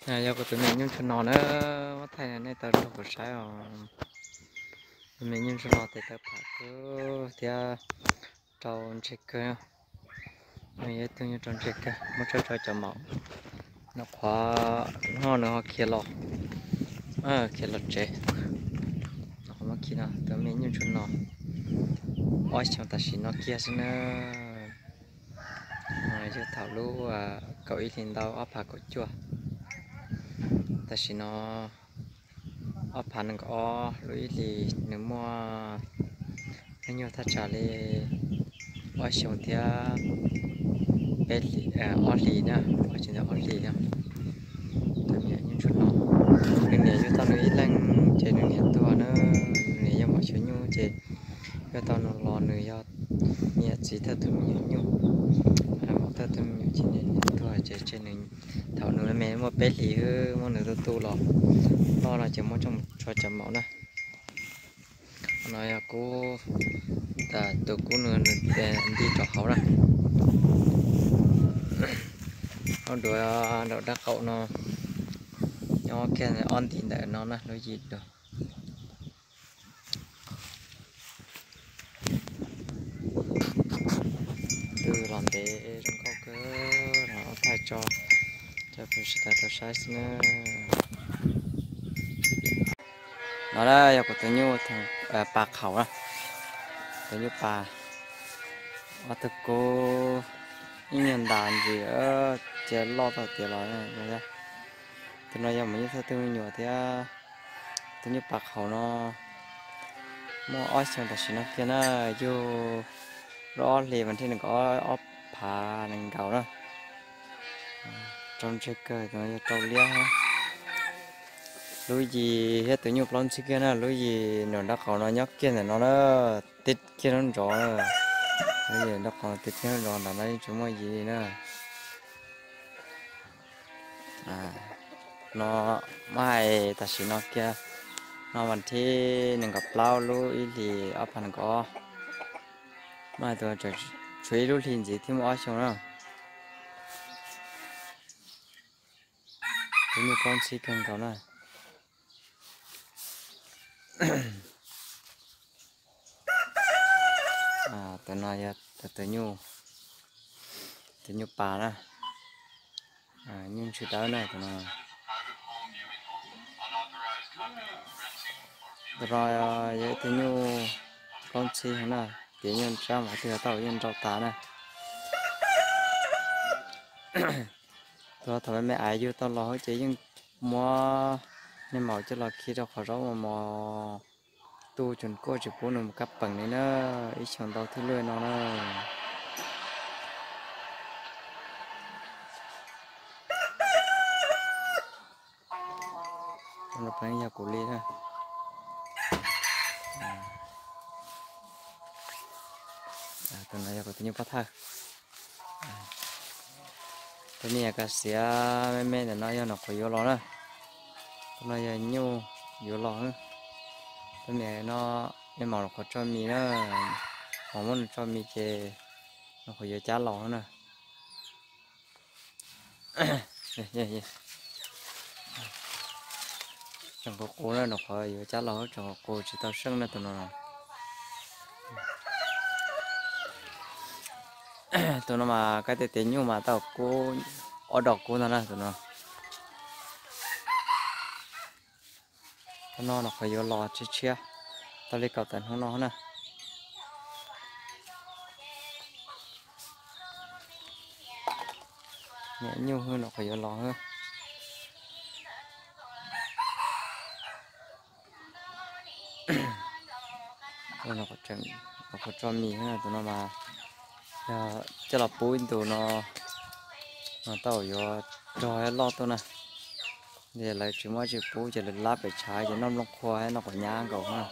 Yog kuv tus me nyuj ntsuag no na, muab thaij nej tau nrog kuv saib os. Tus me nyuj ntsuag no tes taw pham kawg thiab rau ntseg kawg. Nws yog ib tug nyuj rau ntseg kawg, muab tso rau cov maum. Nws qhuav noj nws ho khiav los, khiav los tsev. Nws qhuav muab khi no, tus me nyuj ntsuag no ob xyoos tam sim no kiag xwb na. Yog thaum lub kaum ib hlis ntau ob phav kaum cuaj, tam sim no ob phav nees nkaum ob lub ib hlis nws muaj hnub nyoog thaj tsam li ob xyoos thiab peb hlis, ob hlis na, ob xyoos thiab ob hlis na. Tus me nyuj ntsuag no, nws niam yug tau nws ib leeg ces nws niam tuag na, nws niam yog maum xyuas nyuj ces yug tau nws los nws yog niam txiv thawj tug me nyuam nyuj, maum thawj tug me nyuam ces nws niam tuag ces tseg nws. Thaum nws me me muaj peb hlis xwb muab nws tu tu los, loj no ces muab coj mus tso cov maum na. No yog kub, tus kub nws nti rau hauv na. Ob duav nraum dab qaum no nyob kiag ob nti ntawm no na lub yim dua. Twb los ntev zoo nkauj kawg, los thaij tso cov phooj ywg sawv daws tau saib xwb na. No na yog kuv tus nyuj pa qhaum na, tus nyuj pa, ob tug kub ib nyuag ntas ntsis cia loj tau tiav los. Tus no yog maum nyuj thawj tug me nyuam thiab. Tus nyuj pa qhaum no muaj ob xyoos tam sim no kiag na, yug lub ob hlis vas thib nees nkaum ob phav nees nkaum na. Rau ntseg kawg, tus no yog rau liab. Lub yim thiab tus nyuj plaub ntxhib kiag na, lub yim nraum dab qaum no nyob kiag ntawm no na, tib kiag lub nrov na. Lub yim nraum dab qaum tib kiag lub nrov ntawm no yeej tsis muaj yim li na. No mas hais tam sim no kiag, no vas thib nees nkaum plaub lub ib hlis ob phav nees nkaum ob, mas hais tias tshuav ib lub hlis ntxiv thiaj muaj ob xyoos na. Tus nyuj plaub ntxhib kawg nkaus na. Tus no yog tus nyuj, tus nyuj pa na, nyuj ntshis dawb na tus no. Tus no yog ib tug nyuj plaub ntxhib na, ces nyuj sab mas twg tau yeej nrau tas na. Tus no thaum me me aiv yug tau los ces yeej muab niag maum coj los khi rau qhov zaub mos mos tu tsoom kuaj tsis pub nws mus kab peem li na, ib xyoos ntau thiaj luaj no na. Tus no yog kuv li na. Tus no yog kuv tus nyuj pov thawj. Tus me nyuam kav xiav me me ntawm no yog nws qhuav yuav los na. Tus no yog nyuj yuav los. Tus me nyuam no, me maum nws qhuav tso mis na, maum muab nws tso mis ces nws qhuav yuav cab los na. Tseem qus qus na, nws qhuav yuav cab los tseem qus qus tsis tau seej na tus no. Tus no mas kab tias tias nyuj mas tau kub, ob dos kub ntag na tus no. Tus no nws qhuav yuav los tshiab tshiab, tau li kaum tawm hnub no na. Niam nyuj hwb, nws qhuav yuav los hwb. Nws qhuav tso mis hwb, tus no mas yog coj los pub ib ntus no mas tau yuav rog loj tuaj na. Ces lawv tsis muaj tsis pub ces lawv lab pem tshav ces noj nplooj qhuav noj quav nyab nkaus na.